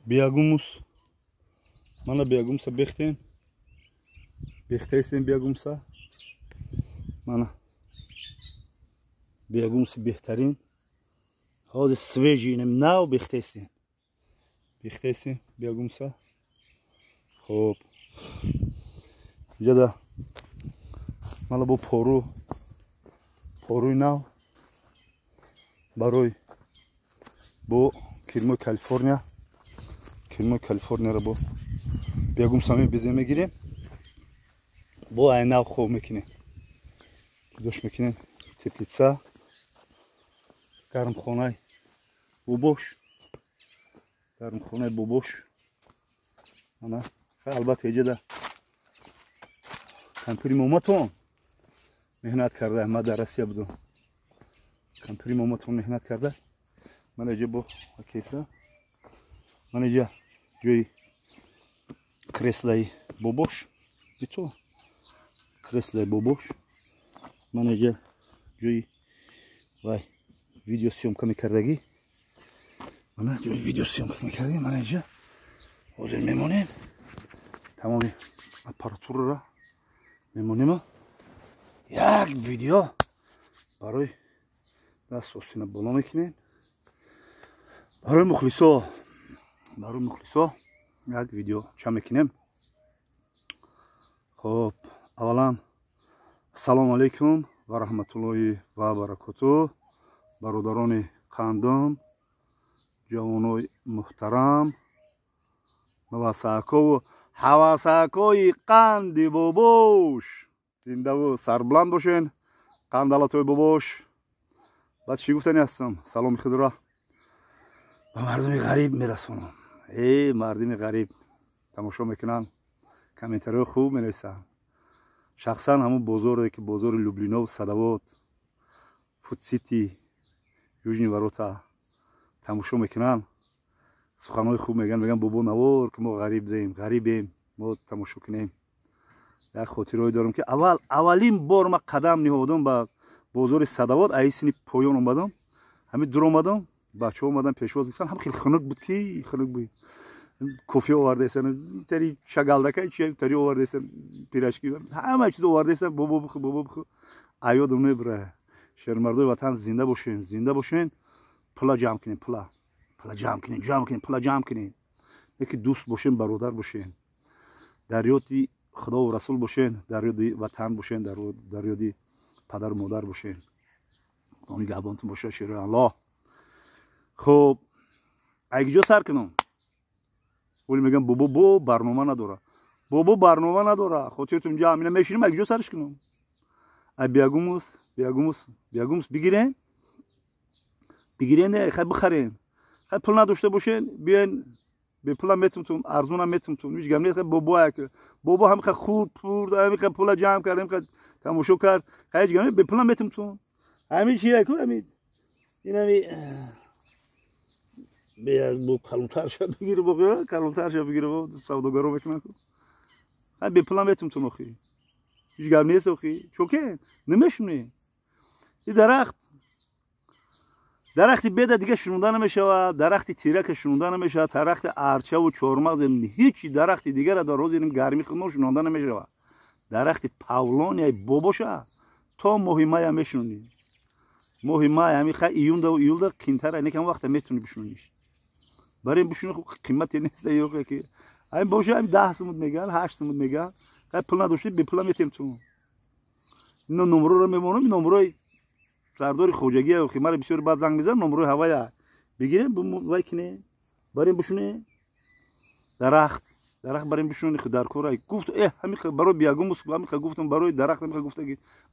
Биогумус, мана биогумуса бехтем, бехтаистем биогумуса. Мана биогумуси беҳтарин, ҳозир свежий, инам нав бехтаистем, бехтаистем биогумуса. Хоб, инҷада мана бо пору, поруи нав барои бо кирмои Калифорния. Кирмои Калифорнияро бо биогумуса мебезем, мегирем, бо ай нав хоб мекунем, гузошт мекунем. Теплица, гармхонаи бобош, гармхонаи бобош. Ана, албатта, иҷада кампири моматон меҳнат карда. Ма дар Россия будам, кампири моматон меҳнат карда. Мана иҷа бо кеса, мана иҷа ҷои креслаи бобош, бито креслаи бобош. Мана иҷа ҷои вай видеосъёмка мекардагӣ, мана ҷои видеосъёмка мекардагӣ. Мана иҷа ҳозир мемонем, тамоми аппаратураро мемонем, як видео барои даст остина боло мекунем барои мухлисо, барои мухлисо як видео ча мекунем. Хоб, аввалан, ассалому алайкум ва раҳматуллоҳи ва баракоту, бародарони қандум, ҷавонои муҳтарам, навасакову ҳавасакои қанди бобош, зиндаву сарбуланд бошен, қандалатои бобош. Баъд чӣ гуфтани ҳастам? Саломи худро ба мардуми ғариб мерасонам. Э, мардуми ғариб тамошо мекунанд, комментариҳои хуб менависанд. Шахсан ҳамун бозоре ки бозори Люблинов, Садовод, Фудсити, Южный ворота тамошо мекунанд, суханҳои хуб мегӯянд. Мегӯянд: «Бобо, навор ки, мо ғариб, ғарибем, мо тамошо кунем». Як хотираҳое дорам, ки аввал, аввалин бор ма қадам ниҳодам ба бозори Садовод, аи сини поён омадам, ҳамин дур омадам, бачаҳо омадан пешвоз гирифтан. Ҳам хеле хунук буд, ки хунук буд. Кофе овардаестан, тари шагалдака чи тари овардаестан, пирожки, ҳама чиз овардаестан. «Бобо, бихӯ, бобо, бихӯ». Аёдам мебура. Шермардои ватан, зинда бошем, зинда бошем. Пула ҷамъ кунем, пула, пула ҷамъ кунем, ҷамъ кунем, пула ҷамъ кунем. Яки дӯст бошем, бародар бошем, дар ёди Худову Расул бошем, дар ёди ватан бошем, дар ёди падару модар бошем. Худо нигаҳбонтон боша, шерои Аллоҳ. Хуб, айгиҷо сар кунам? Вале мегӯям, бобо бо барнома надора, бобо барнома надора. Хотиртон ҷа амина мешинем, айгиҷо сарш кунам? Ай биогумус, биогумус, биогумус бигирен, бигирен, хай бихарен. Хай, пул надошта бошен, биёен, бепулам метумтум, арзунам метумтум, ҳеҷ гап нест. Бобо як бобо ҳамиқа хурд пурд, ҳамиқа пула ҷамъ кард, ҳамиқа тамошо кард. Хай, ҳеҷ гап нест, бепулам метумтум. Ҳамин чи яку, ҳамин инами бо калонтарша бигир, бо калонтарша бигир, савдогаро мекунанд. Хай, бепулам метумтум, охи ҳеҷ гап нест. Охи, чоке намешунӣ? И дарахт, дарахти беда дига шунуда намешавад, дарахти тирака шунуда намешавад, дарахти арчаву чормағз, ҳечи дарахти дигара дар ҳозир гарми худмо шунонда намешавад. Дарахти павлонияи бобоша то моҳи мая мешунонӣ. Моҳи май, ҳами хай, июнда, июлда қинтара, некам вақта метавонӣ бишунониш. Барои бишуни қимате нест, ки ҳамин боша, ҳамин 10 сумуд мегӯянд, 8 сумуд мегӯянд. Хай, пул надоштӣ, бепула метем ту. Ино номроро мемонам, номрои сардори хоҷагия. Охи, мара бисёр баъд занг мезанам, номрои ҳавая бигирем, вай кинем, барем бишунем. Дарахт, дарахт барем бишуни дар кора гуфт. Э, ҳами барои биогумус ҳамиқа гуфтам, барои дарахт ҳамиқа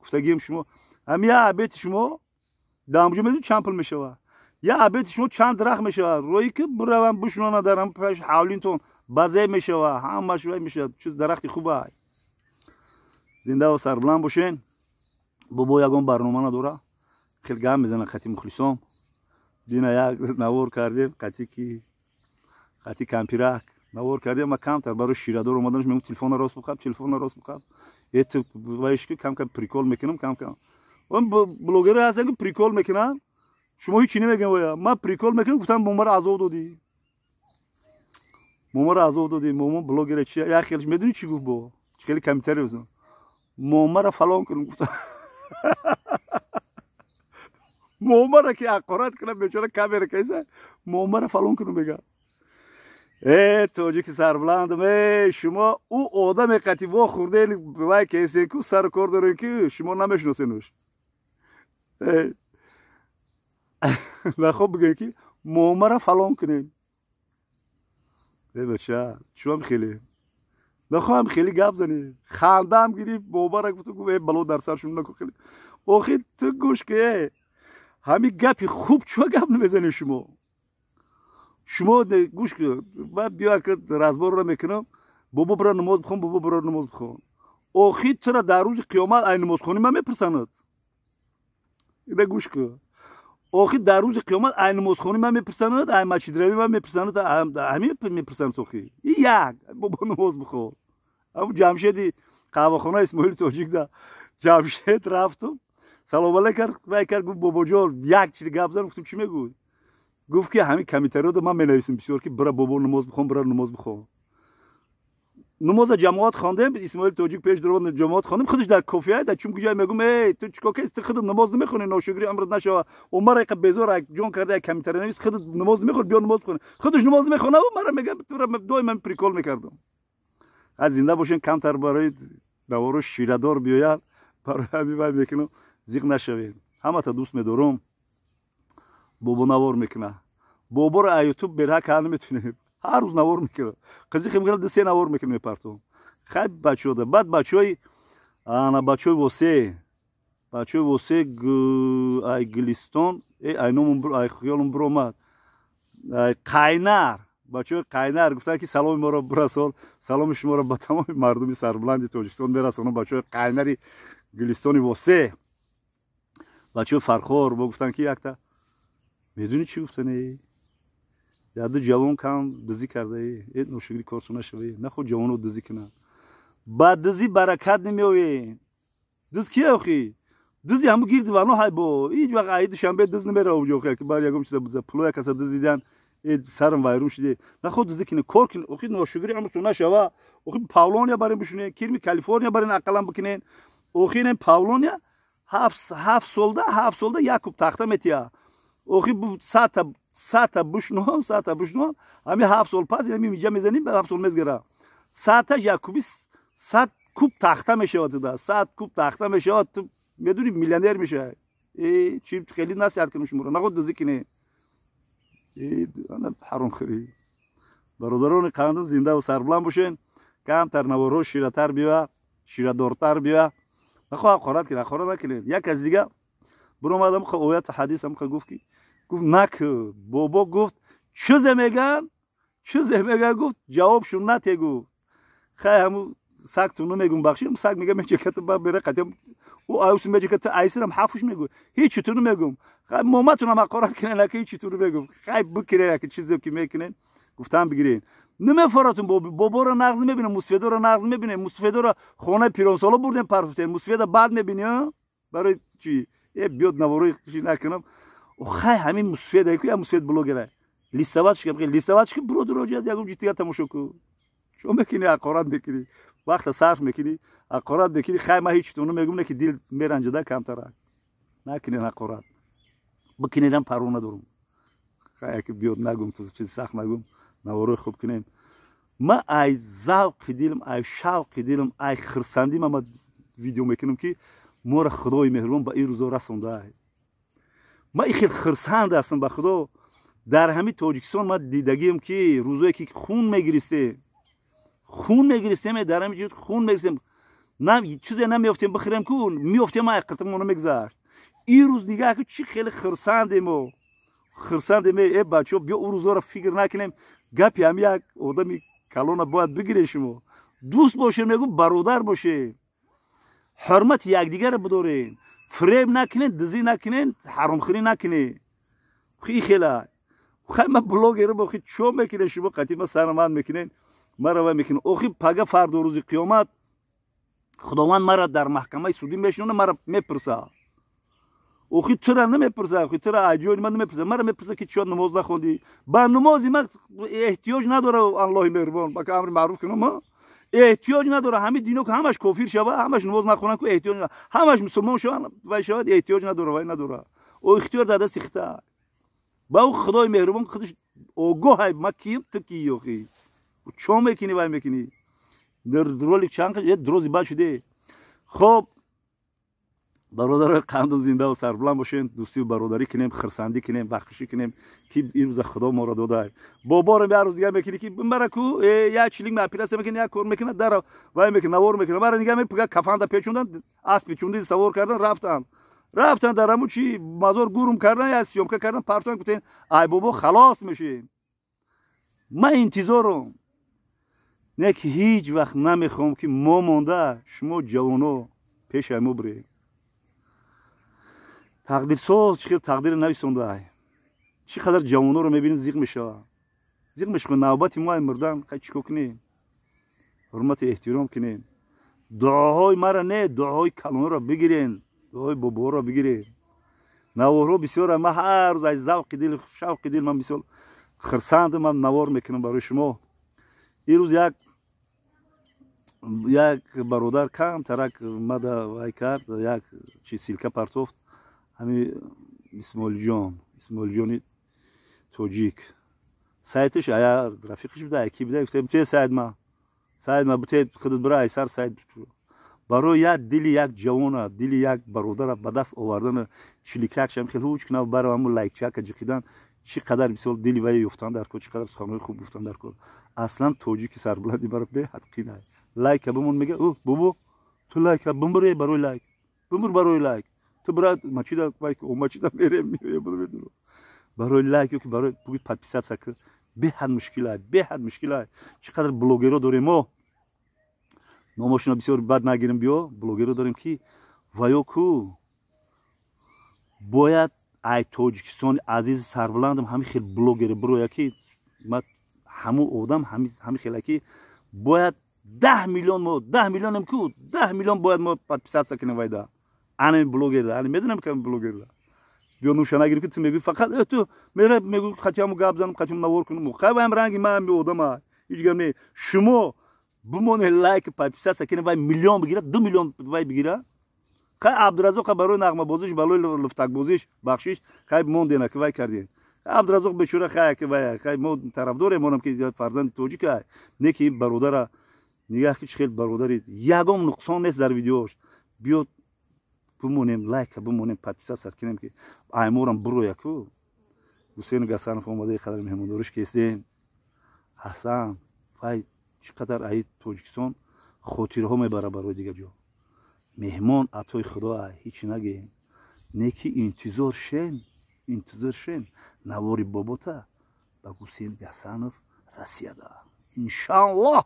гуфтагием. Шумо ҳами я обети шумо дамҷо медонед чанд пул мешавад? Я обети шумо чанд дарахт мешавад? Роҳе ки биравам бишунона дар ҳам ҳавлинтон базе мешавад, ҳамаш вай мешавад. Чиз дарахти хуба. Зиндаву сарбуланд бошен. Бобо ягон барнома надора, хел гап мезанад қати мухлисон. Дина як навор кардем, қати ки, қати кампирак навор кардем. Ма камтар барои ширадор омаданаш мегум: «Телефона рост бухаб, телефона рост бухаб». Эт вайш ки кам кам прикол мекунам, кам кам. Он блогеры ҳастанд, ки прикол мекунанд, шумо ҳечи намегӯям. Вая ман прикол мекунам, гуфтам: «Бо мара азоб додӣ». Момаро азоб додем, момо блогера чи як хелш медонӣ чӣ гуфт бо? Хеле комментарий бизан. Момаро фалон кунем гуфта. Момаро ки ҳақорат кунам бечора камера кайса, момаро фалон кунем мега. Э тоҷики сарбуландам, э шумо ӯ одаме қати во хурден вай кесен ку сару кор дорем ки шумо намешиносенуш. Э нахоб бигӯем ки момаро фалон кунем. Э бача, чӯам хеле нахоҳам хеле гап занӣ. Хандаам гирифт, момара гуфту гуфт э бало дар сар шумо наку хеле. Охи ту гӯш ки э ҳамин гапи хуб чӯа гап намезанед шумо? Шумо гӯш кун, ман биё ки разборро мекунам, бобо бира намоз бихон, бобо бира намоз бихон. Охи тура дар рӯзи қиёмат ай намозхонӣ ман мепурсанад. Ида гӯш кун. Охи дар рӯзи қиёмат ай намозхонӣ ман мепурсанад, ай масҷидравӣ ман мепурсанад, ҳамин мепурсанад охи. И як бобо намоз бихон. Ҳамун Ҷамшеди қаҳвахона Исмоили Тоҷик да Ҷамшед рафтум, салом алейк кард, вай кард, гуфт бобоҷон як чиз гап зан, гуфтум чӣ мегӯй? Гуфт ки ҳамин комментариёда ман менависам бисёр ки бира бобо намоз бихон, бира намоз бихон. Намоза ҷамоат хондем, Исмоили Тоҷик пеш даромад, ҷамоат хондем, худаш дар кофия дар чун куҷое мегӯм, эй ту чикор кардӣ, ту худат намоз намехонӣ, ношукрӣ амрат нашава. Умар яқа безор ҷон карда як комментарий навис, худат намоз намехонӣ, биё намоз бихонӣ. Худаш намоз намехона, мара мегӯям, тура доим ман прикол мекардам. Аз зинда бошен, камтар барои наворо ширадор биёяд, барои ҳамин вай мекунам, зиқ нашавем. Ҳамата дӯст медорам. Бобо навор мекуна. Боборо а ютуб берҳа карда наметунем. Ҳар рӯз навор мекунад. Қизиқи мекунад, ду се навор мекунад мепартом. Хай бачаҳода. Баъд бачаҳои ана бачаҳои восе. Бачаҳои восе ай Гулистон, э ай номум ай хиёлум биромад. Ай Қайнар. Бачаҳои Қайнар гуфтанд ки саломи моро бирасон. Саломи шуморо ба тамоми мардуми сарбуланди Тоҷикистон мерасонам. Бачаҳои Қайнари Гулистони восе. Бачаҳои Фархор бо гуфтанд ки якта медонӣ чӣ гуфтане? Яду ҷавон кам дизӣ кардаи, э ношукрӣ корту нашавӣ, наход ҷавонро дизӣ кунанд. Ба дизӣ баракат намеоед. Диз кие охи? Дизи ҳаму гирди вано ҳай бо. Ҳеҷ вақт ай Душанбе диз намерава уҷо охи, ки бар ягон чиза биза пулоя каса дизидан, э сарам вайрон шуде. Наход дизӣ кунед, кор кунед, охи ношукрӣ амрту нашава. Охи Павлония барин бишунед, кирми Калифорния барин ақаллан бикунед. Охи ин Павлония ҳафт солда як куб тахта метия. Охи сата бушнон, сата бушнон, ҳами 7 сол пас ҳами миҷа мезаним, 7 сол мезгара. Саташ як куби 100 куб тахта мешавад туда, 100 куб тахта мешавад, ту медуни миллионер мешавад. Э чи хеле насиҳат кунам шуморо, наход дизӣ кине. Э ана ҳаромхӯрӣ. Бародарони қанду зинда ва сарбуланд бошен, камтар наворо ширатар биёя, ширадортар биёя. Нахоҳ ҳақорат кунед, ҳақорат накунед. Як аз дига биромадам, ояту ҳадисам гуфт ки гуфт нак бобо гуфт чизе меган, чизе меган, гуфт ҷавобшун нате гуфт. Хай ҳаму саг ту намегум бахшим, саг мега мечеката ба бера қатям ӯ аюс мечеката айсирам ҳафуш мегу. Ҳеҷ ту намегум. Хай моматунам ҳақорат кунен, ака ҳеҷ ту намегум. Хай бикунен, ака чизе ки мекунен, гуфтам бигирен. Намефаратун боборо нағз намебинем, мусфедоро нағз намебинем, мусфедоро хонаи пиронсоло бурдем парфтем, мусфеда бад мебини, барои чи? Э биёд наворои чи накунам. Хай ҳамин мусфеда ку я мусфед блогера. Лисават шикам, лисават шикам, бро ҷад ягон ҷитига тамошо ку. Чо мекунӣ, ҳақорат мекунӣ, вақта сарф мекунӣ, ҳақорат мекунӣ. Хай ман ҳеҷ ту намегум, не ки дил меранҷада камтарак. Накунед ҳақорат. Бикунедам парво надорум. Хай яки биёд нагум, ту чизи сахт нагум, наворои хуб кунем. Ман ай завқи дилам, ай шавқи дилам, ай хирсандим ама видео мекунам ки моро Худои меҳрубон ба ин рӯзо расондааст. Ман хел хирсанд ҳастам ба Худо. Дар ҳамин Тоҷикистон ман дидагиам ки рӯзое ки хун мегиристем, хун мегиристем, дар ҳамин ҷо хун мегиристем, чизе намеёфтем бихӯрем ку, меёфтем, ай қиртимона мегузашт. Ин рӯз нигаҳ ку чӣ хеле хирсандем, хирсандем. Э бачаҳо, биё ӯ рӯзоро фикр накунем. Гапи ҳами як одами калона бояд бигирем шумо. Дӯст бошем, мегӯм бародар бошем. Ҳурмати якдигарро бидорем. Фиреб накунед, дизӣ накунед, ҳаромхӯрӣ накунед. Хи хела. Хай ман блогерам, охи чо мекунед шумо қатъи ман сараманд мекунед, маро вай мекунед. Охи пага фардо рӯзи қиёмат Худованд мара дар маҳкамаи судӣ мешинонад, мара мепурсад. Охи тура намепурса, охи тура аҷои ман намепурса, мара мепурса ки чиё намоз нахондӣ. Ба намози ман эҳтиёҷ надора Аллоҳи меҳрубон, ба амри маъруф кунам, эҳтиёҷ надора. Ҳамин дино ки ҳамаш кофир шава, ҳамаш намоз нахонанд, ку эҳтиёҷ, ҳамаш мусулмон шаванд, вай шавад, эҳтиёҷ надора, вай надора. О ихтиёр дар дасти хита. Ба ӯ Худои меҳрубон худаш огоҳ, ма кием, ту кии охи? Чо мекунӣ, вай мекунӣ? Дар ролик чанд дрози бад шуде. Хоб, бародарои қандум, зиндаву сарбуланд бошем, дӯстию бародарӣ кунем, хирсандӣ кунем, бахшишӣ кунем, ки ирӯза Худо моро дода. Боборам як рӯз дига мекунӣ, ки мара ку як чилинг операция мекунӣ, як кор мекунад, дар вай мекунад, навор мекунад, мара нига мепуга, кафанда печондан, асп печонди, савор кардан, рафтан. Рафтан дар ҳамун чи мазор гурм кардан, як съёмка кардан, партон, гуфтен, ай бобо халос мешем. Ман интизорум. Не ки ҳеҷ вақт намехоҳам, ки мо монда, шумо ҷавоно пешай мо бирем. Тақдирсоз чӣ хел тақдире нависондаай. Чӣ қадар ҷавоноро мебинем, зиқ мешавад. Зиқ мешавад, навбати мо ай мурдан, хай чӣ кор кунем? Ҳурмати эҳтиром кунем. Дуоҳои мара не, дуоҳои калонро бигирен, дуоҳои боборо бигирен. Наворҳо бисёр, ман ҳар рӯз аз завқи дил, шавқи дил, ман бисёр хирсандам, ман навор мекунам барои шумо. Ирӯз як бародар камтарак мада вай кард, як чи ссылка партофт, ҳами Исмоилҷон, Исмоилҷони тоҷик. Сайтиш ая рафиқиш буда, яки буда, гуфта, бите сайт ма. Сайт ма бите, худат бира айсар сайт. Барои як дили як ҷавона, дили як бародара ба даст овардан, чиликакшам хел ҳуч кунав бара ҳамун лайкчака ҷиқидан, чӣ қадар мисол дили вай ёфтан дар кор, чӣ қадар суханҳои хуб гуфтан дар кор. Аслан тоҷики сарбуланди бара беҳад қинай. Лайка бимон, мега, ӯ бобо, ту лайка бимбур, барои лайк. Бимбур барои лайк. Ту брат мачида вай мачида мерем, барои лайк ё ки барои буги подписаться ки беҳад мушкилай, беҳад мушкилай. Чӣ қадар блогеро дорем мо, номошуно бисёр бад нагирем, биё блогеро дорем, ки ваё ку бояд ай Тоҷикистони азизи сарбуландам ҳами хел блогере бироя, ки ма ҳамун одам ҳами хела, ки бояд 10 миллион, мо 10 миллионем ку, 10 миллион бояд мо подписаться кунем вайда, ана блогер, ана медонам ки блогер. Биё нуша нагирем, ки ту мегӯи, фақат ту мера мегӯи, қатиаму гап занам, қатиаму навор кунам, хай ваям ранги ман одама, ҳеҷ гап не. Шумо бимоне, лайк, подписаться кунем, вай миллион бигира, 2 миллион вай бигира. Хай Абдуразоқ барои нағмабозиш, барои луфтакбозиш, бахшиш, хай мондена ки вай кардем. Абдуразоқ бечора, хай ки вай, хай мо тарафдорем онам, ки фарзанди тоҷика, не ки бародара нигаҳ, ки чӣ хел бародари, ягон нуқсон нест дар видеош. Биё бимонем, лайка бимонем, подписаться кунем, ки айморам буроя ку. Ҳусейну Гасанов омада, қадар меҳмондориш кестем. Аҳсан, вай чӣ қадар аи Тоҷикистон хотирҳо мебара барои дигар ҷо. Меҳмон атои Худо, ҳеҷ нагем. Не ки интизор шен, интизор шен навори бобота ба Гусейн Гасанов Россияда. Иншааллоҳ.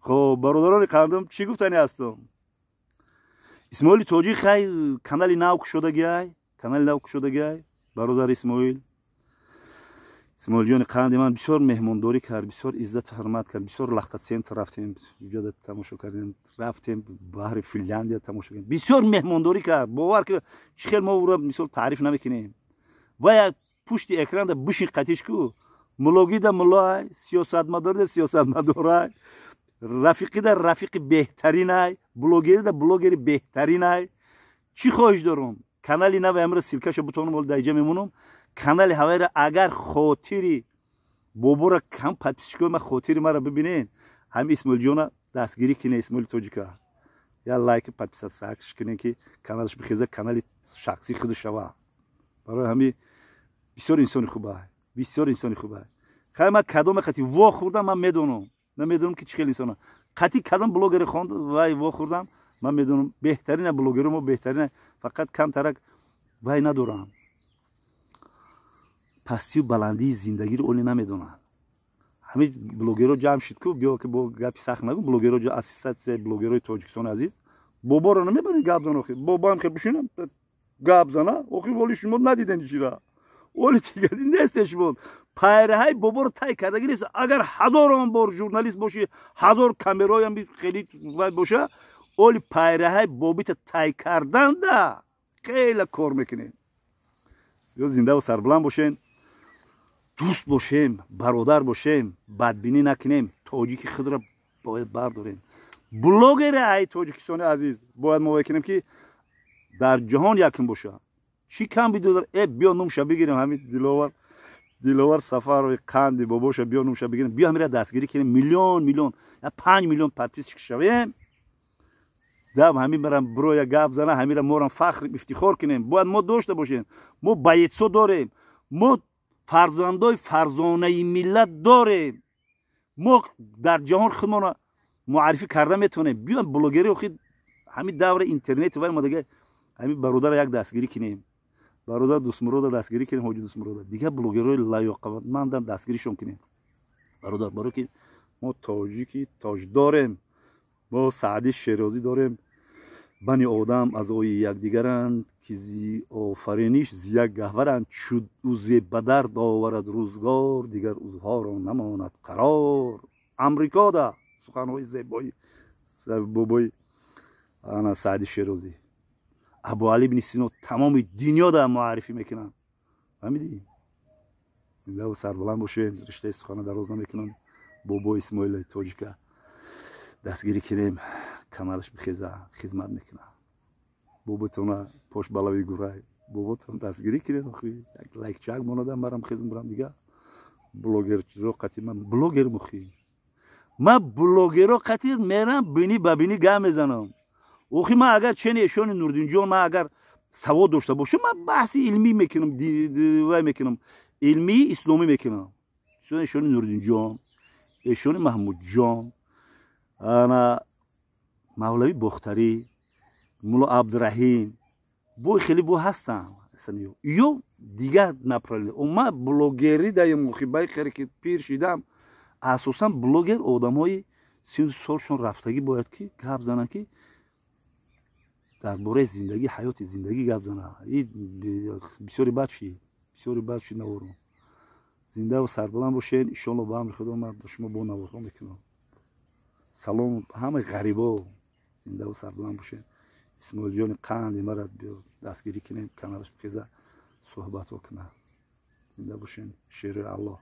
Хоб, бародарони қандум, чӣ гуфтани ҳастум? Исмоили тоҷик хай канали нав кушодагиай, канали нав кушодагиай, бародар Исмоил. Исмоилҷони қанди ман бисёр меҳмондорӣ кард, бисёр иззату ҳурмат кард, бисёр Лахта Центр рафтем, ҷода тамошо кардем, рафтем баҳри Финляндия тамошо кардем. Бисёр меҳмондорӣ кард. Бовар ки чӣ хел мо ӯро мисол таъриф намекунем. Ва як пушти экранда бишин қатиш ку, мулогида мулоай, сиёсатмадорида сиёсатмадорай, рафиқида рафиқи беҳтаринай, блогерида блогери беҳтаринай. Чӣ хоҳиш дорум? Канали нави амра ссылка ша бутонам, дар иҷа мемонам. Канали ҳавайра агар хотири бобора кам подписчик ои ма хотири мара бибинен, ҳами Исмоилҷона дастгирӣ кине, Исмоили тоҷика. Я лайк, подписаться кунен, ки каналаш бихеза, канали шахсии худу шава. Барои ҳами бисёр инсони хуба, бисёр инсони хуба. Хай ма кадоме қати во хӯрдам, ман медонам. Ман медонам, ки чӣ хел инсона. Қати кадом блогери хонд вай во хӯрдам, ман медонам, беҳтарина блогеро мо, беҳтарина, фақат камтарак вай надорам. Пастию баландии зиндагиро оли намедонанд. Ҳамин блогеро ҷамъ шид ку, биё ки бо гапи сахт нагу, блогеро, ассотсиатсияи блогерои Тоҷикистони азиз, боборо намебаред гап зан, охи. Бобоам хел бишинам гап зана, охи оли шумо надиден чира. Оли чигади несте шумо. Пайраҳаи боборо тай кардаги нест. Агар ҳазорон бор журналист бошӣ, ҳазор камероям хеле вай боша, оли пайраҳаи бобита тай карданда Хеле кор мекунем. Ё зиндаву сарбуланд бошен, дӯст бошем, бародар бошем, бадбинӣ накунем, тоҷики худро бояд бардорем. Блогери ай Тоҷикистони азиз бояд мо кунем, ки дар ҷаҳон якм боша. Чӣ кам бидодар? Э, биё, номша бигирем, ҳамин Диловар Сафарови қанди бобоша, биё, номша бигирем, биё, ҳамира дастгирӣ кунем. Миллион, миллион, 5 миллион подписчик шавем, дам ҳамин барам бироя гап зана, ҳамира морам фахр ифтихор кунем. Бояд мо дошта бошем. Мо боецо дорем, мо фарзандои фарзонаи миллат дорем, мо дар ҷаҳон худмона муаррифӣ карда метавонем. Биё, блогери охи ҳамин даври интернет вай мо дига ҳамин бародара як дастгирӣ кунем, бародар Дӯстмурода дастгирӣ кунем, ҳоҷи Дӯстмурода, дигар блогерҳои лаёқатмандам дастгиришон кунем, бародар, барое ки мо тоҷики тоҷ дорем, мо Саъди Шерозӣ дорем. Бани одам аъзои якдигаранд, ки зи офариниш зи як гаҳваранд. Чу узве ба дард оварад рӯзгор, дигар узвҳоро намонад қарор. Амрикода суханҳои зебои бобои ана Саъди Шерозӣ, Абуали ибни Сино тамоми дунёда муаррифӣ мекунанд. Фаҳмидӣ? Зиндаву сарбаланд бошем. Риштаи сухана дароз намекунам. Бобои Исмоили тоҷика дастгирӣ кунем, камараш бихеза, хизмат мекунад. Боботона пош балави гурай, боботон дастгирӣ кунем. Як лайкчак монадам, марам хезм бурам. Дига блогерро қати ман блогер мухи, ман блогеро қати мерам, бинӣ ба бинӣ гап мезанам. Охи, ман агар чени эшони Нурдинҷон, ман агар савод дошта бошам, ман баҳси илмӣ мекунам, вай мекунам, илмии исломӣ мекунам. Эшони Нурдинҷон, эшони Маҳмудҷон, ана Мавлавӣ Бохтарӣ, Мулло Абдураҳим, бо хеле бо ҳастам, ё дигар направление. Ман блогерӣ даем, охи, бай хере ки пир шидам. Асосан блогер одамҳои сину солшон рафтагӣ бояд ки гап зананд, ки дар бораи зиндагӣ, ҳаёти зиндагӣ гап зана. Бисёри бад шид, бисёри бад шид наворо. Зиндаву сарбаланд бошед. Иншоалло, ба амри Худо, ман ба шумо бо наворҳо мекунам. Салом ҳамаи ғарибо, зиндаву сарбаланд бошед. Исмоилҷони қанди мара биё, дастгирӣ кунем, каналаш бихеза, суҳбатҳо кунад. Зинда бошед. Шери Аллоҳ.